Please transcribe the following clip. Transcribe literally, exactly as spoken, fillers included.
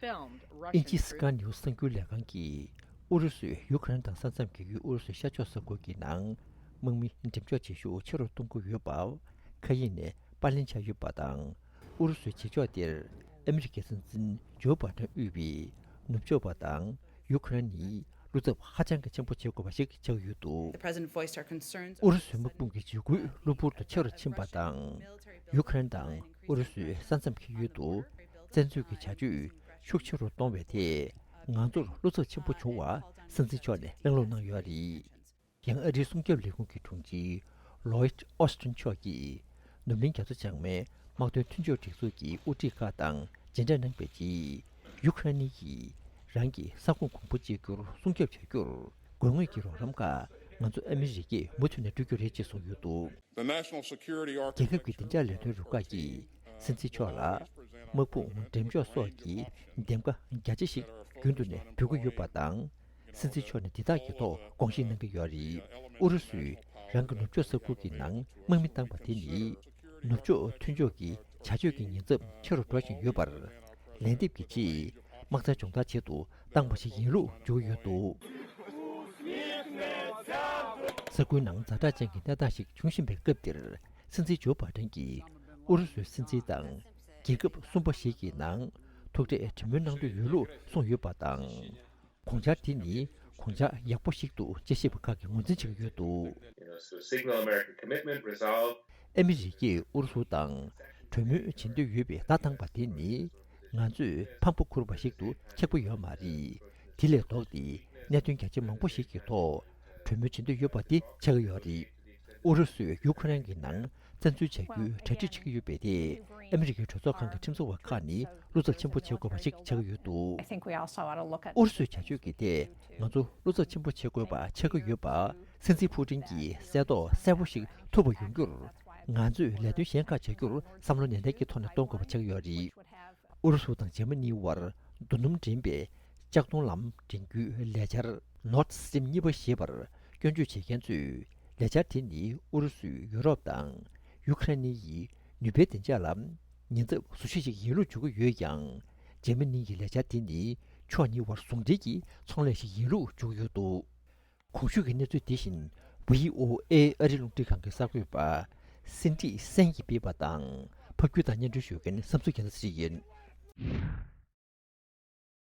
ཨིན་ཇི་སི་ཀའི་ནིའུ་སི་གསར་འགྱུར་ལས་ཁང་གིས་ཨུ་རུ་སུས་ཡུ་ཁ་རེན་དང་ས་མཚམས་བརྒལ་ཡུལ་ཨུ་རུ་སུའི་ཤར་ཕྱོགས་ས་ཁུལ་གྱི་ནང་དམག་མི་འགྲེམས་འཇོག་བྱེད་ཤུགས་ཆེ་རུ་གཏོང་གི་ཡོད་པ་མཁའ་དབྱིངས་ནས་པར་ལེན་བྱས་ཡོད་པ་དང་། ཨུ་རུ་སུའི་བྱེད་ཕྱོགས་དེར་ཨ་མི་རི་ཀའི་སྲིད་འཛིན་ཇོ་བྷའི་ཌེན་དབུས་པའི་ནུབ་ཕྱོགས་པ་དང་ཡུ་ཁ་རེན་ནི་བློ་འཚབ་ཧ་ཅང་གི་ཆེན་པོ་བྱེད་དགོས་པ་ཞིག་ཆགས་ཡོད་འདུག། The president voiced our concerns ཨུ་རུ་སུའི་དམག་དཔུང་གི་འཇུག་སྐུལ་གློ་བུར་དུ་ཆེ་རུ་ཕྱིན་པ་དང་། ཡུ་ཁ་རེན་དང་ཨུ་རུ་སུའི་ས་མཚམས་ཀྱི་ཡུལ་དུ་བཙན་འཛུལ་གྱི་བྱ་སྤྱོད་ཤུགས་ཆེ་རུ་གཏོང་བའི་ཐད་ང་ཚོར་བློ་འཚབ་ཆེན་པོ་བྱུང་བ་སྲིད་འཛིན་མཆོག་ནས་གླེང་སློང་གནང་ཡོད་རེད། ཡང་ཨ་རིའི་སྲུང་སྐྱོབ་ལས་ཁུངས་ཀྱི་དྲུང་ཆེ་ལོའིད་ཨོ་སི་ཊིན་མཆོག་གིས་ནུབ་གླིང་རྒྱ་མཚོ་བྱང་མའི་དམག་དོན་མཐུན་ཕྱོགས་སྒྲིག་འཛུགས་ཀྱི་དབུ་ཁྲིད་ཁག་དང་མཇལ་འཕྲད་གནང་པའི་རྗེས། ཡུ་ཁ་རེན་ཡིས་རང་གི་ས་ཁོངས་གོང་བུ་གཅིག་གྱུར་སྲུང་སྐྱོབ་བྱ་རྒྱུར་དགོས་ངེས་ཀྱི་རོགས་རམ་ཁག་ང་ཚོ་ཨ་མི་རི་ཀས་མུ་མཐུད་ནས་སྤྲོད་རྒྱུ་རེད་ཅེས་གསུངས་ཡོད་འདུག། The National Security Architect རྒྱལ་ཁབ་ཀྱི་བདེ་འཇགས་ལས་དོན་རུ་ཁག་གིས་སྲིད་འཛིན་མཆོག་ལ་དམག་དཔུང་འགྲེམས་འཇོག་སོགས་ཀྱི་འདེམས་ཀ་རྒྱ་ཆེ་ཞིག་རྒྱུན་དུ་ནས་འབུལ་གྱི་ཡོད་པ་དང་། སྲིད་འཛིན་མཆོག་ནས་འདི་དག་གི་ཐོག་དགོངས་བཞེས་གནང་གི་ཡོད་རེད། ཨུ་རུ་སུས་རང་གི་ནུབ་ཕྱོགས་ས་ཁུལ་གྱི་ནང་དམག་མི་བཏང་པ་དེ་ནི་ནུབ་ཕྱོགས་མཐུན་ཕྱོགས་ཀྱི་བྱ་སྤྱོད་ཀྱི་ཉེན་ཚབས་ཆེ་རུ་འགྲོ་བཞིན་ཡོད་པར། ལན་འདེབས་ཀྱི་ཆེད་དམག་རྩལ་སྦྱོང་བརྡར་ཆེད་དུ་བཏང་པ་ཞིག་ཡིན་ལུགས་བརྗོད་ཡོད་འདུག། ས་ཁུལ་ནང་ཛ་དྲག་ཅན་གྱི་གནས་སྟངས་ཤིག་འབྱུང་བཞིན་པའི་སྐབས་འདིར། སྲིད་འཛིན་ཇོ་བྷའི་ཌེན་གྱིས་ཨུ་རུ་སུའི་སྲིད་འཛིན་དང་རྒྱལ་ཁབ་གསུམ་པ་ཞིག་གི་ནང་ཐུག་འཕྲད་གྲོས་མོལ་གནང་འདོད་ཡོད་ལུགས་གསུངས་ཡོད་པ་དང་། དགོངས་འཆར་དེ་ནི་དགོངས་འཆར་ཡག་པོ་ཞིག་འདུག་ཅེས་བཤད་པ་ཁག་གིས་ངོས་འཛིན་བྱེད་ཀྱི་ཡོད་འདུག། You know, to signal American commitment, resolve. ཨ་མི་རི་ཀས་ཨུ་རུ་སུ་དང་གྲོས་མོལ་བྱེད་འདོད་ཡོད་པའི་བརྡ་བཏང་པ་དེ་ནི་ང་ཚོས་ཕངས་པ་ཁུར་བ་ཞིག་ཏུ་ཆགས་ཀྱི་ཡོད་མ་རེད། དེ་ལས་ལྡོག་སྟེ་གནད་དོན་རྒྱ་ཆེ་མང་པོ་ཞིག་གི་ཐོག་གྲོས་མོལ་བྱེད་འདོད་ཡོད་པ་དེ་ཆགས་ཀྱི་ཡོད་རེད། ཨུ་རུ་སུས་ཡུ་ཁུ་རེན་གྱི་ནང་བཙན་འཛུལ་བྱ་རྒྱུའི་གྲ་སྒྲིག་བྱེད་ཀྱི་ཡོད་པའི་ཐད་ཨ་མི་རི་ཀའི་གྲོས་ཚོགས་ཁང་གི་ཁྲིམས་བཟོ་བ་ཁག་ནི་བློ་འཚབ་ཆེན་པོ་བྱེད་དགོས་པ་ཞིག་ཆགས་ཀྱི་ཡོད་འདུག། I think we also ought to look at ཨུ་རུ་སུའི་བྱ་སྤྱོད་ཀྱི་ཐད་ང་ཚོ་བློ་འཚབ་ཆེན་པོ་བྱེད་དགོས་པ་ཆགས་ཀྱི་ཡོད་པ། སྲིད་འཛིན་ཕུ་ཀྲིན་གྱིས་གསལ་རྟོགས་གསལ་པོ་ཞིག་ཐུབ་པ་ཡོང་རྒྱུར་ང་ཚོས་ལས་དོན་གཞན་ཁག་བྱ་རྒྱུར་བསམ་བློ་ནན་ཏན་གྱི་ཐོག་ནས་གཏོང་དགོས་པ་ཆགས་ཀྱི་ཡོད་རེད། ཨུ་རུ་སུ་དང་འཇར་མ་ནིའི་དབར་རྡོ་སྣུམ་འདྲེན་པའི་ལྕགས་མདོང་ལམ་འདྲེན་རྒྱུའི་ལས་འཆར་Nord Stream གཉིས་པ་ཞེས་པར་སྐྱོན་བརྗོད་བྱེད་མཁན་ཚོས་ལས་འཆར་དེ་ནི་ཨུ་རུ་སུས་ཡུ་རོབ་དང་ཡུ་ཁ་རེན་ཡི་ནུས་པའི་བདེ་འཇགས་ལ་ཉེན་ཚབས་བཟོ་གཞི་ཞིག་ཡིན་ལུགས་བརྗོད་ཀྱི་ཡོད་ཀྱང་། འཇར་མ་ནི་ཡི་ལས་འཆར་དེ་ནི་ཕྱོགས་གཉིས་དབར་ཟུང་འབྲེལ་གྱི་ཚོང་ལས་ཤིག་ཡིན་ལུགས་བརྗོད་ཀྱི་ཡོད་འདུག། གོང་ཞུས་ཀྱི་གནས་ཚུལ་འདི་བཞིན་བྷི་ཨོ་ཨེ་ཨ་རི་རླུང་འཕྲིན་ཁང་གི་གསར་འགོད་པ་སེན་ཏྲི་སན་གྱིས་སྤེལ་བ་དང་། ཕབ་སྒྱུར་དང་སྙན་སྒྲོན་ཞུ་མཁན་བསམ་གཟིགས་རྒྱལ་མཚན་ཡིན།